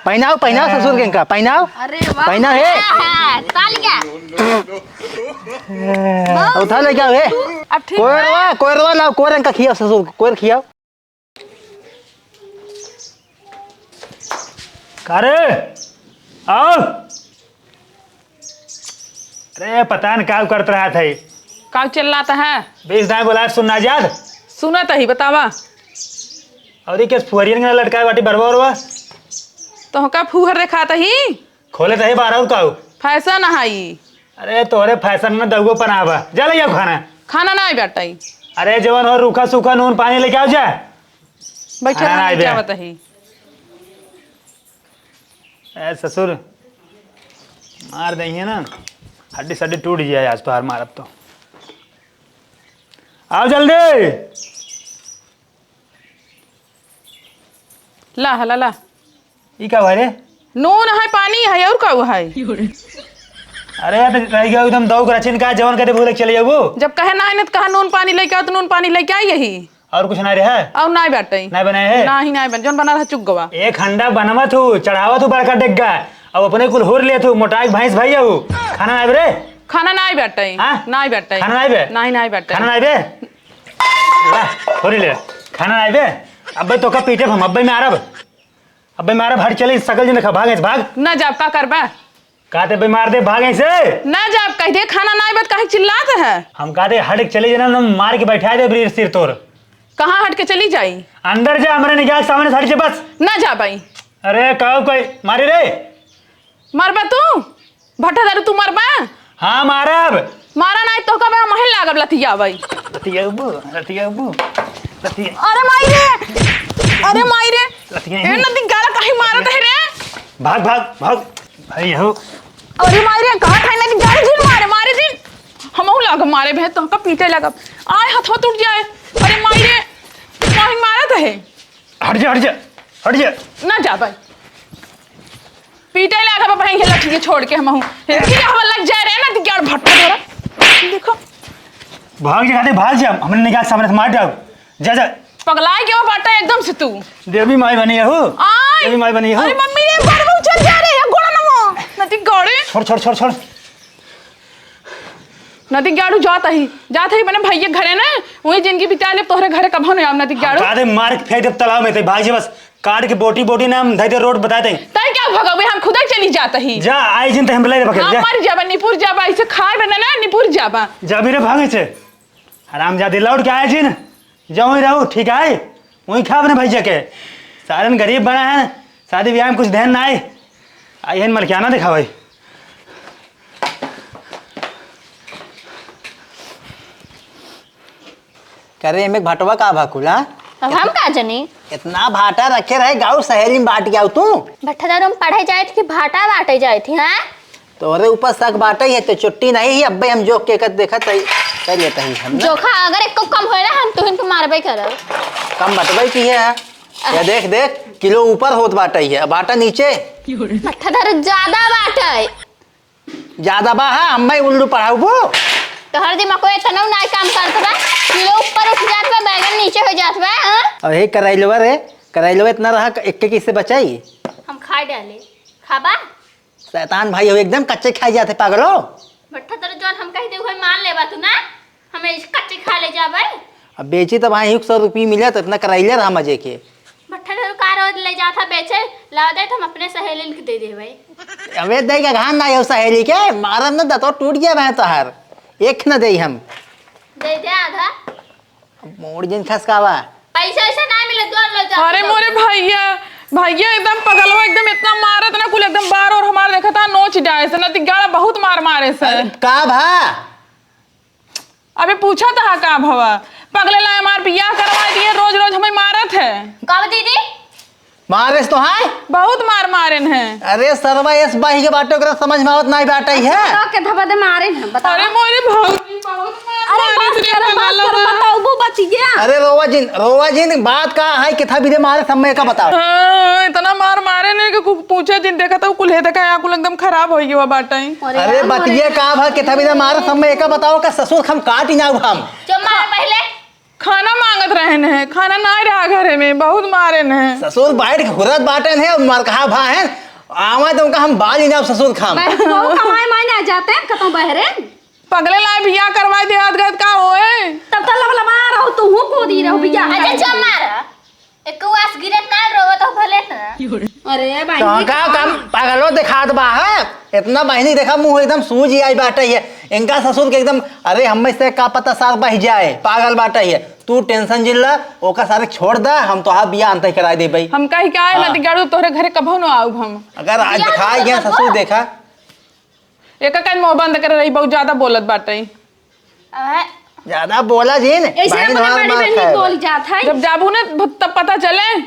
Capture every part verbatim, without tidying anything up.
पहिनाओ, पहिनाओ ससुर के इनका, पहिनाओ। अरे वाह। पहिना हे। हाँ, हाँ, तालिया। उठा ले क्या हे? अब ठीक बा? कोयरवा, कोयरवा लाओ, कोयरन का खियाओ ससुर, कोयर खियाओ। का रे? आओ। अरे, पता न का करत रहत है। का चिल्लात है? बीच दाएं बोला, सुन ना जात। सुनत ही, बतावा। और ये किस फुहरियन के लटकाए बाटी बरवा उरवा? तोहका फुहर देखात ही? खोले त ही बारह और काऊ। Fashion है ई। अरे, तोहरे fashion में दउगो पनाह बा। जा ले आओ खाना। खाना नाहीं बाटइ। अरे, जवन हो रूखा सूखा नून पानी लेके आओ जा। बैठा खाना ना नाहीं लेके बे। आवत ही। ए ससुर, मार देंगे ना, हड्डी सड्डी टूट जाए आज तोहार मारब तो। आओ जल्दी। ला, हला, ला। ई का भाई रे? नून है, पानी है, और का है? अरे यार, तो रह गया एकदम दऊ के रचिन का जवन कदे भूले चले जाबू। जब कहे ना आइने तो कहा नून पानी लेके आओ, तो नून पानी लेके आई यही। और कुछ ना रहे? और नाहीं बाटइ। नाहीं बनाए है? नाहीं, नाहीं बन, जौन बना रहा चुक गवा। एक हंडा बनवा तू, चढ़ावा तू बड़का डेग्गा। अब अपने कुल होर ले तू, मोटाई भैंस भाई आऊ। खाना नाहीं बे रे? खाना नाहीं बाटइ। हाँ? नाहीं बाटइ। खाना नाहीं बे? नाहीं, नाहीं बाटइ। खाना नाहीं बे? ला, होरी ले। खाना नाहीं बे? अब्बे तोका पीटे हम, अब्बे मारब। अब्बे मारब, हट चले, सकल जन देखा, भाग ऐसे, भाग। ना जाब, का करबा? कहते बे मार दे, भाग ऐसे। ना जाब, कह दे खाना नाहीं बत, काहे चिल्लात है? हम कहते हट के चले जाना, हम मार के बैठा दे ब्रीर सिर तोर। कहाँ हट के चली जाई? अंदर जा, हमरे निगाह के सामने से हट जा बस। ना जाबइ। अरे, काऊ कोई मारे रे? मरबा तू? भट्टा दारू तू मरबा? हाँ, मारब। मारा नाहीं तो का बा, महिल लागब लतियावइ। लतियाबू, लतियाबू, लतिया- अरे माई रे, अरे माई रे। लतिया- ए नदी गाला काहे मारत है रे? भाग, भाग, भाग। भाई हो। अरे माई रे, कहा था नदी गाला जिन मारे, मारे जिन। हमहू लागब मारे बे, तो का पीटे लागब। आय हथवा टूट जाए। अरे माई रे, काहे मारत है? हट जा, हट जा, हट जा। ना जाबइ। पीटे लाग बा बहिन के लठिए छोड़ के हमहू। लठिए हवा लग जाए रे ना, दिगाड़ भट्टा तोरा। देखो। भाग जा, कहते भाग जा, हमने निकाल सामने से मार डाल। जा, जा। पगलाए के वो बाटा एकदम से तू। देवी माई बनी है हो। आय। देवी माई बनी है हो। अरे मम्मी रे, बार बार चल जा रे, ये गोड़ा नमो। नदी गाड़ी। छोड़, छोड़, छोड़, छोड़। नदी गाड़ू जात ही, जात ही अपने भैया के घरे ना, वही जिंदगी बिता ले, तोहरे घरे कभो नहीं आव नदी गाड़ू। का दे मार के फेंक दे तालाब में, ते भाग जे बस, काट के बोटी बोटी ना हम धई दे रोड बता दे। तै क्या भगवे, हम खुदे चली जात ही। जा, आई जिन ते हम ले पकड़ हम जा। मर जाबा, निपुर जाबा, ऐसे खाए बने ना, निपुर जाबा। जा भी रे भागे से, हराम जादे लौट के आए जिन, जाओ ही रहो, ठीक है, वहीं खा अपने भैया के, सारन गरीब बना है, शादी ब्याह में कुछ ध्यान ना आए, आई है मलकियाना दिखावाई। करे एमे भटवा का भकुला? अब हम का जनी? इतना भाटा रखे रहे, गाँव सहेली में बांट के आऊ तू। भट्टा दारू हम पढ़े जाए थी कि भाटा बांटे जाए थी, हाँ? तोरे ऊपर शक बाटे है, तो छुट्टी नहीं ही, अब्बे हम जोख के कर देखत है, कर लेते हैं हम ना। जोखा अगर एको कम होए ना, हम तुहिन के मारबे करब। कम बटबे की है, या देख, देख, किलो ऊपर होत बाटे है, भाटा नीचे। भट्टा दारू ज्यादा बाटे। ज्यादा बा, हाँ, अम्मा ही उल्लू पढ़ाऊ वो। तोहर दिमाग को इतना नाई काम करत बा, किलो ऊपर उठ जात बा, बैगन नीचे हो जात बा, हाँ? अरे करैलवा रे, करैलवा इतना रहा, एक के किससे बचाई? हम खा डाले, खाबा? शैतान भाई हो, एकदम कच्चे खाई जाते पागलो। भट्टा दारू जौन हम कह दे, उहे मान लेबा तू ना? हमें इस कच्चे खा ले जाबे। अब बेची तब हाँ, एक सौ रुपये मिला तो इतना करैले रहा मजे के। भट्टा दारू का रोज ले जाता बेचे, लावा दे तो हम अपने सहेलिन के दे देबे। अबे दे के घान ना हो सहेली के, मारब न दतो टूट गया मैं तोहार। एक न दे हम। दे दे आधा। अब मोड़ जिन खसकावा। पैसा ऐसे ना मिले, दो ले जा। अरे मोरे भैया, भैया एकदम पगलवा, एकदम इतना मारत ना कुल, एकदम बार और हमार देखता नोच डाए से, नती गाड़ा बहुत मार मारे से। अरे का भा? अबे पूछा था का भवा? पगले ला हमार बियाह करवा दिए, रोज रोज हमें मारत है। कब दीदी? मारे से तो है। बहुत मार मारेन है। अरे सरवा, एस बाही के बाटे ओकरा समझ में आवत नहीं बाटे है। का के धबा दे मारे हैं, बताओ। अरे मोरे भौजी, बहुत मार अरे मारे बस रे कर, बस पगलवा। कर, बताओ वो बतिया। अरे रोवा जिन, रोवा जिन, बात का है, किथा बिदे मारे सब में का बताओ। हाँ, इतना मार मारे ने कि कु-, पूछे जिन, देखा तो कुल है, देखा या कुल एकदम खराब हो गया बाटे। अरे अरे यार, बतिया मारे का भा, किथा बिदे मारे सब में का बताओ, का ससुर हम काट ही ना हम। जो मार पहले। खाना माँगत रहेन है, खाना नाहीं रहा घरे में, बहुत मारेन है। ससुर बैठ के हुरत बाटेन है, मरकहा भा है, आवा तो उनका हम बाल ही ना ससुर खाम। बस वो कमाए माए ना जाते हैं, कतौ बहरे। पगले लाए बियाह करवाए दे, हाथ गत का होए। तब तो लबलबा रहो, तू हूँ कूदी रहो बियाह अच्छा, करवाए चुप दे। मार। एक वास गिरत ना रोवत हो भले ना। अरे भाई, तो ये का का काम पागलो दिखात बा है? इतना बहिनी देखा, मुँह एकदम सूज ही आई बाटे है। इनका ससुर के एकदम, अरे हमें से का पता सार बह जाए, पागल बाटे है। तू tension जिन ला, ओका सारे छोड़ दा, हम तोहार बियाह अंत कराए देबे। हम कही का है, हाँ। मत गाड़ू, तोहरे घरे कभो न आउब हम। अगर आज बियाह दिखाए तो गया कभो ससुर देखा। एका कान मुँह बंद करे रही, बहुत ज्यादा बोलत बाटे। अबे। ज्यादा बोला जिन, ऐसे बहिन अपने हमार बड़ी मार बहन खाए। बोल जात है। जब जाबू ना, तब पता चले।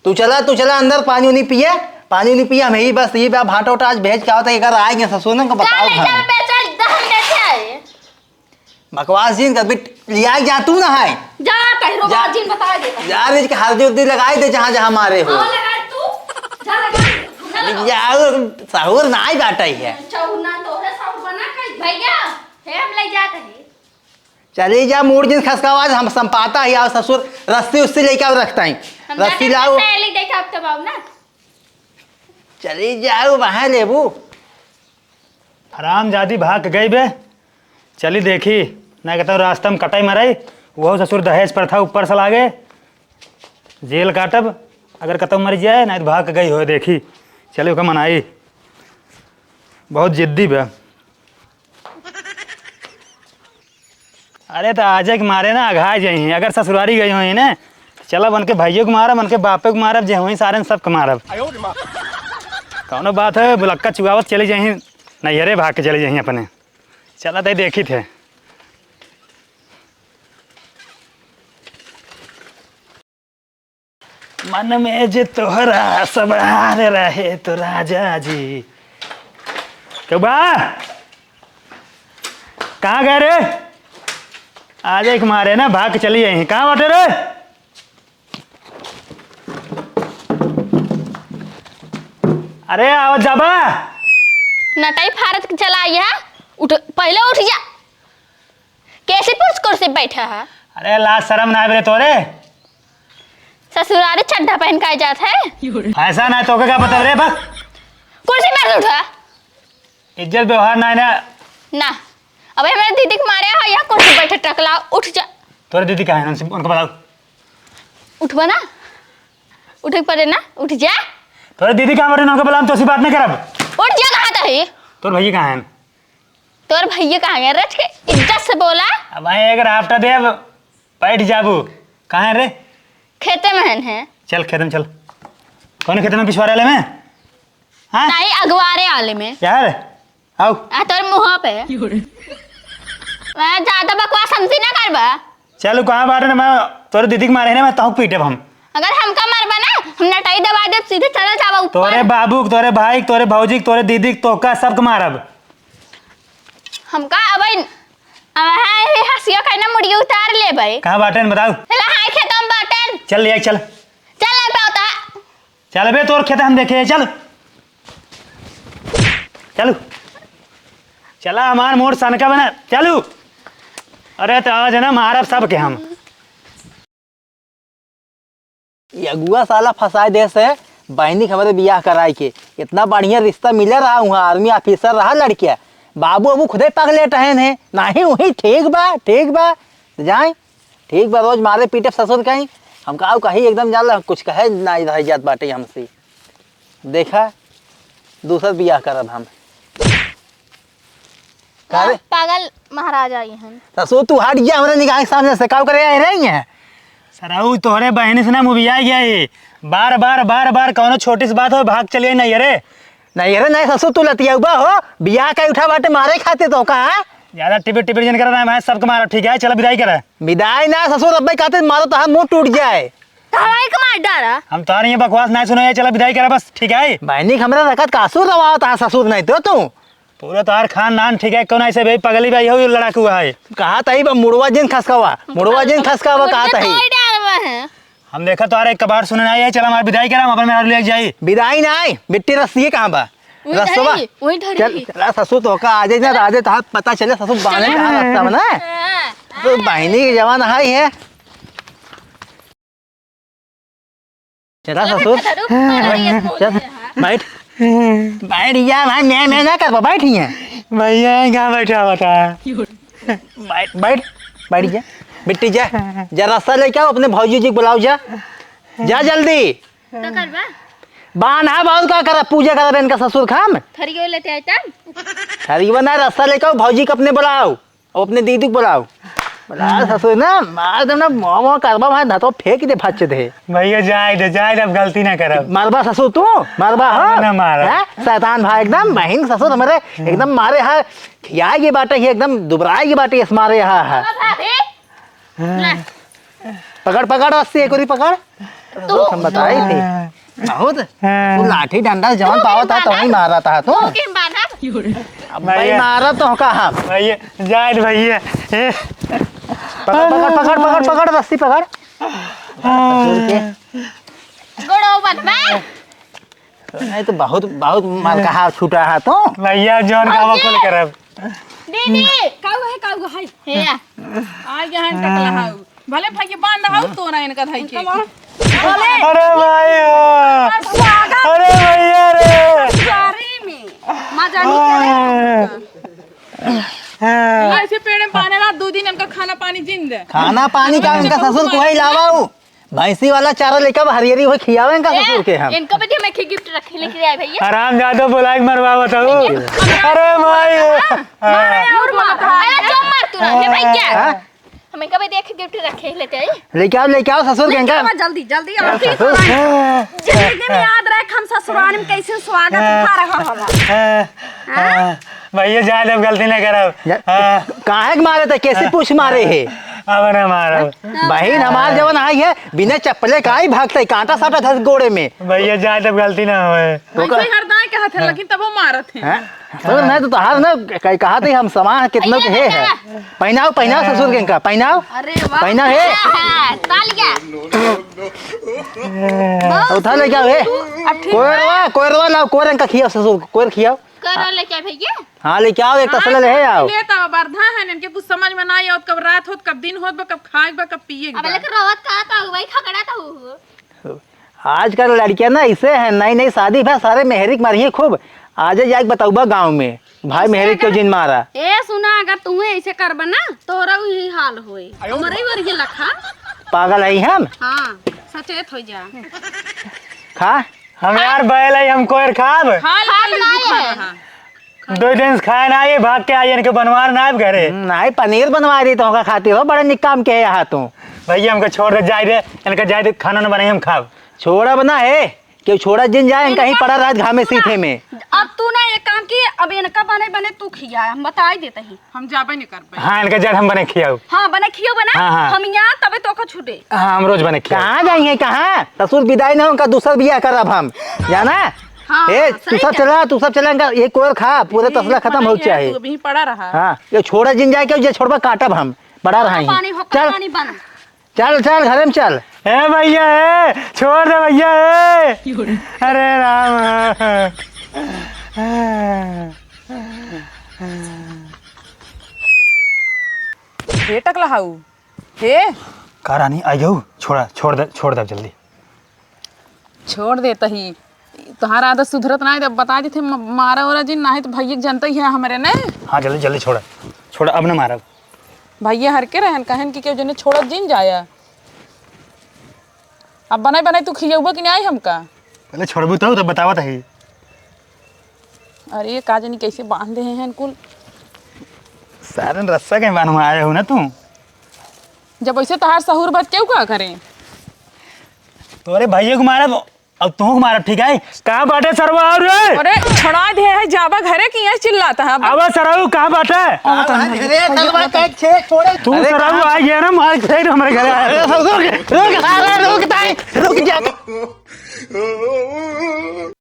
तू चला, तू चला अंदर, पानी उनी पिए, पानी उनी पिए, हम यही बस, ये बा भाटा उटा आज भेज के आवत है, अगर आए गए ससुर ना, को का बताओ ले घर जावे में। बेचा, दहन बेचे आए। बकवास जिन, कभी लिया जा तू ना है। जा, तहरो जा। बात जिन बता दे। जा, रिज के हल्दी उल्दी लगाई दे, जहाँ, जहाँ मारे हो। हाँ, लगा तू, जा लगा। अरे, जाओ, सहूर ना ही बाटा ही है। सहूर ना तो है, सहूर बना कहीं। भैया, हे हम ले जाते हैं। चली जा, मूड़ जिन खसकावा, हम संपाता ही आओ ससुर, रस्सी उस्सी लेके आओ रखता ही। हम रस्सी जाते हैं, लाओ। पहले देखा अब तो बाबू ना। चली जाओ, वहाँ लेबू। हरामजादी भाग गई बे। चली देखी, ना कहता रास्ता में कटाई मराई, वो ससुर दहेज पर था, ऊपर से लागे। जेल काटब, अगर कतौ मर जाए, नहीं तो भाग गई हो, देखी। चली ओका मनाई, बहुत जिद्दी बे। अरे तो आजे के मारे ना अघाय जाई हैं, अगर ससुरारी गई होई ने, चलब उनके भाइयों के मारब, उनके बापे के मारब, जे होई सारे सबके मारब। कौनो बात है, बुलक्का चुआवत चली जाई, नैहरे भाग के चली जाई अपने। चला तई देखी थे। मन में जे तोहरा सवार रहे तो राजा जी। के बा? कहाँ गए रे? आज एक मारे ना भाग के चली आई। कहाँ बाटे रे? अरे आवत जाबा। नटई फारत के चला आई है। उठ, पहले उठ जा। कैसी पुरुष कुर्सी बैठा है? अरे लाज शर्म ना आवे रे तोरे? ससुरारी चड्ढा पहन के आ जात है। ऐसा ना तो का पता रे बस। कुर्सी पर से उठा। इज्जत व्यवहार ना है ना। ना। अबे हमारे दीदी के मारे हो, यहाँ कुर्सी बैठे टकला, उठ जा। तोरे दीदी कहाँ है? उनसे, उनको बताओ। उठबा ना, उठे के पड़े ना, उठ जा। तोरे दीदी कहाँ बाटे? उनके बुला, हम तोसी बात नहीं करब। उठ जा, कहाँ तही? तोर भैया कहाँ हैं? तोर भैया कहाँ हैं? रच के इज्जत से बोला। अब भाई एक राफ्टा दे, अब बैठ जाबू। कहाँ है रे? खेते में हन है। चल खेते में चल। कौन खेते में? पिछवारे वाले में? हाँ? नहीं, अगवारे वाले में। यार, आओ। आ, तोर मुँह पे। मैं ज्यादा बकवास हमसे ना करबा। चल, उ कहाँ बाटे ना, मैं तोरे दीदी के मारे ना, मैं तहूँ पीटब हम। अगर हमका मारबा ना, हम नटाई दबा देब, सीधे चला जाबा ऊपर। तोरे बाबू के, तोरे भाई के, तोरे भौजी के, तोरे दीदी के, तोहका सबके मारब। हमका अबे, अब है, ये हंसिया का ना मुड़िया उतार लेबे। कहाँ बाटेन बताओ। चला, हाय खेतों में बाटेन। चल ले आई, चल। चल ना पाता। चल बे, तोर खेत हम देखे, चल। चलू। चला हमार मोर सनका बना, चलू। अरे तो आज है ना मारब सबके हम। ये अगुआ साला फंसाए देस है, बहिनी के हमरे बियाह कराए के। इतना बढ़िया रिश्ता मिले रहा, वहाँ army officer रहा लड़किया। बाबू अबू खुदे पगलेट हैं, नहीं वही ठीक बा, ठीक बा, जाए। ठीक बा, रोज मारे पीटे ससुर कहीं। हम का कही एकदम जान ला, कुछ कहे ना रह जात बाटे हमसे। देखा, दूसर बियाह करब हम। का रे? पागल महाराज आई हन। ससुर, तू हट जा हमरे निगाह के सामने से, का करे आए रही हैं? सरऊ, तोहरे बहिनी से ना मुबिया गया है। बार, बार, बार, बार कौनो छोटी सी बात हो, भाग चलिए नहीं रे। नहीं रे, नहीं ससुर, तू लतियउबा हो, बियाह का उठा बाटे मारे खातिर तो का, हाँ? ज्यादा टिपिर टिपिर जिन करा ना, मैं सबके मारब, ठीक है? चला विदाई करा। विदाई ना ससुर, अब्बे कहते मारो तो हम मुंह टूट जाए। तो हवाई का मार डारा। हम तोहार ये बकवास ना सुनो, ये चला विदाई करा बस, ठीक है? बहनी के हमरा रखत का ससुर रवावत हा ससुर नहीं तो तू। पूरा तोहार खानदान ठीक है, कौन ऐसे भाई पगली भाई हो, लड़ाकू है। कहा तही बा मुड़वा जिन खसकावा, मुड़वा जिन खसकावा कहा मुड़वा तही। तोड़ डालवा है। हम देखा तोहार एक कबाड़ सुने ना आए, चला हमार विदाई करा, हम अपन मेहरारू ले जाई। विदाई ना आई, बिट्टी रस्सी कहाँ बा? वही रस्सवा? धरी, वही धरी। चल, चला ससुर तो का आजे ना, आजे तो हाथ पता चले ससुर बाने कहाँ रस्ता में ना। हाँ। तो बहनी के जवान हाई है। चला ससुर। रुक, रुक, अरे, ये चल, बैठ। बैठ जा भाई, मैं, मैं ना करबा, बैठ ही है। भैया, यहाँ बैठा होता है। बैठ, बैठ, बैठ जा। बिट्टी जा, जा रस्सा लेके आओ, अपने भौजी जी को बुलाओ जा। जा जल्दी। तो करबा? बान्हा बहुत का करब, पूजा करब इनका ससुर खाम। थरियो लेते आए तब? थरियो ना, रस्सा लेके आओ, भौजी को अपने बुलाओ। अब अपने दीदी को बुलाओ। बुलाओ ससुर ना, मार दे ना, मोह मोह करबा, मार धतो फेंक दे, फच दे। भैया, जाए दे, जाए दे, अब गलती ना करब। मारबा ससुर तू? मारबा, हाँ? ना मारब। हैं? शैतान भाई एकदम, बहिन ससुर हमारे एकदम मारे है, खियाए के बाटे ही, एकदम दुबराए के बाटे, इस मारे हा, हा। भाभी, हाँ। पकड़, पकड़, रस्सी एक उरी पकड़। तू। हम बताए थे। बहुत। हाँ। तू लाठी डंडा जवन तू पावत हा, तो वही मारत हा तू। तू किन बान्हब? अब भाई भैया। मारत तो का हम। भैया, जाए दे भैया। ए। पकड़, पकड़, पकड़, पकड़, पकड़, रस्सी पकड़। हाँ। गोड़ो बंधबा? नहीं तो बहुत, बहुत मार कहा छूटा हा तो। भैया, जौन का भौजी! वकूल करब। दीदी! काऊ है, काऊ है? हे आ। आ गया है टकला हाऊ। भले भाई बांध हाऊ तो ना इनका धाई के। इनका मार। अरे भाई हो। स्वागत अरे भैया रे। ससुरारी में। मजा नहीं आया। हाँ। ऐसे पेड़ में पाने ला दो दिन इनका खाना पानी जिंद। खाना पानी का इनका ससुर कोई लावा हो। भैंसी वाला चारा लेकर हरियरी हो खियावे इनका ए, ससुर के हम। इनका बदे हम एक ही गिफ्ट रखे लेके आए भैया। आराम जादो बुलाए के मरवा बताओ। भैया, अरे भाई। मारा है और मारा। अरे जो मार तू ना, हे भाई क्या? हाँ? हम इनका बदे एक गिफ्ट रखे लेते हैं। लेके आओ, लेके आओ ससुर के इनका। लेके आओ, जल्दी, जल्दी आओ। ससुर। जिंदगी में याद रहे हम ससुराल में कैसे स्वागत उठा रहा हमारा। हाँ। हाँ? हाँ। भैया जाए दे, अब गलती ना करब। जा-, हाँ। काहे के मारे थे? कैसे पूछ मारे है? अब ना मारब। बहिन हमार जवन आई है, बिना चप्पले का ही भागते, कांटा साटा धस गोड़े में। भैया, जाए तब गलती ना होए। ओकर ऐसे हर दाएं कहत है, हाँ। लेकिन तब वो मारत है। हैं? तो नहीं तो तोहार ना, कहीं कहा थे हम सामान कितनों के है, है। पहनाओ, पहनाओ ससुर के इनका, पहनाओ। अरे वाह। पहना है। हाँ, तालिया। उठा ले क्या है? अब ठीक है। कोयरवा, कोयरवा लाओ, कोयर इनका खियाओ ससुर, कोयर खियाओ। करो लेके आए भैया। हाँ, लेके आओ, एक हाँ, तसला ले आओ। ले तो बरधा है, इनके कुछ समझ में ना आवत, कब रात होत, कब दिन होत बा, कब खाए बा, कब पिए अब बा। लेके रोवत का था, वही खगड़ा था वो। आजकल लड़कियां ना ऐसे हैं, नई नई शादी भा सारे मेहरी के मारी खूब। आजे जाके बतौबा गाँव में, भाई मेहरी क्यों जिन मारा। ए सुना, अगर तुम्हें ऐसे करबा ना, तोरा यही हाल होए। हमरे ही वरिये लखा। पागल है हम? हाँ, सचेत हो जा। खा। हम यार बैल है, हम कोयर खाब। हाल खाब खाली ना भूखा है। रहा। दो दिन से खाए ना, ये भाग के आई, इनके बनवार ना आब घरे। हम्म, नहीं, पनीर बनवा दी तो का खाती हो, बड़ा निक काम के है यहाँ तू। भैया, हमको छोड़ दे, जाए दे, इनका जाए दे, खाना ना बनाई, हम खाब। छोड़ा बना है, क्यों छोड़ा जिन जाए, इनका ही इनका पड़ा रात घामे सीथे में। अब तू ना एक काम की, अब इनका बने बने तू खिया, हम बताई देते ही। हम जाबे नहीं कर पाए। हाँ, इनका जड़ हम बने खियाऊ। हाँ, बने खियो बना। हाँ, हाँ। हम यहाँ तबे तो को छूटे। हाँ, हम रोज बने खियाऊ। कहाँ जाइए, कहाँ? ससुर विदाई ना, उनका दूसर बियाह करब हम, जाना? हाँ, ए, तू सब चला, तू सब चला, इनका ये कोयर खा, पूरे तसला खत्म हो चाहे। तू अभी पड़ा रहा। हाँ, ये छोड़ा जिन जाए के, जे छोड़बा काटब हम, बड़ा रहा ही। पानी हो, चल। पानी बन। चल, चल, घरे में चल। ए भैया, ए, छोड़ दे भैया, ए। अरे राम। हे टकला हाऊ, हे। का रानी, आई जाऊ? छोड़ा, छोड़ दे, छोड़ दे जल्दी। छोड़ देता ही। तोहार आदत सुधरत ना है, तो बता देते, म-, मारा ओरा जिन, नाही तो भैया के जनता ही है हमरे ने। हाँ, जल्दी, जल्दी छोड़ा। छोड़ा, अब ना मारब। भैया हर के रहन, कहन कि केहू जने छोड़त जिन जाया। अब बनाई, बनाई तू खियौबा कि नाही हमका? पहले छोड़बू तो, तब बतावत ही। अरे, का जानी कैसे बांध दे हैं कुल। सारन रस्सा के बांध में आया हो ना तू। जब ऐसे तोहार सहूर बात केहू का करे? तोरे भैया को मारब, अब तू को मारब, ठीक है? कहाँ बाटे सरवा और रे? अरे, छड़ा दे है, जाबा घरे की है, चिल्लाता है। अब सरऊ कहाँ बाटे? अरे, सरवा का एक छे छोड़े। तू अरे, सरऊ कहाँ? आ गया ना, मार के हमरे घरे आया। अरे, रुक, रुक, अरे, रुक, ताई, रुक जा।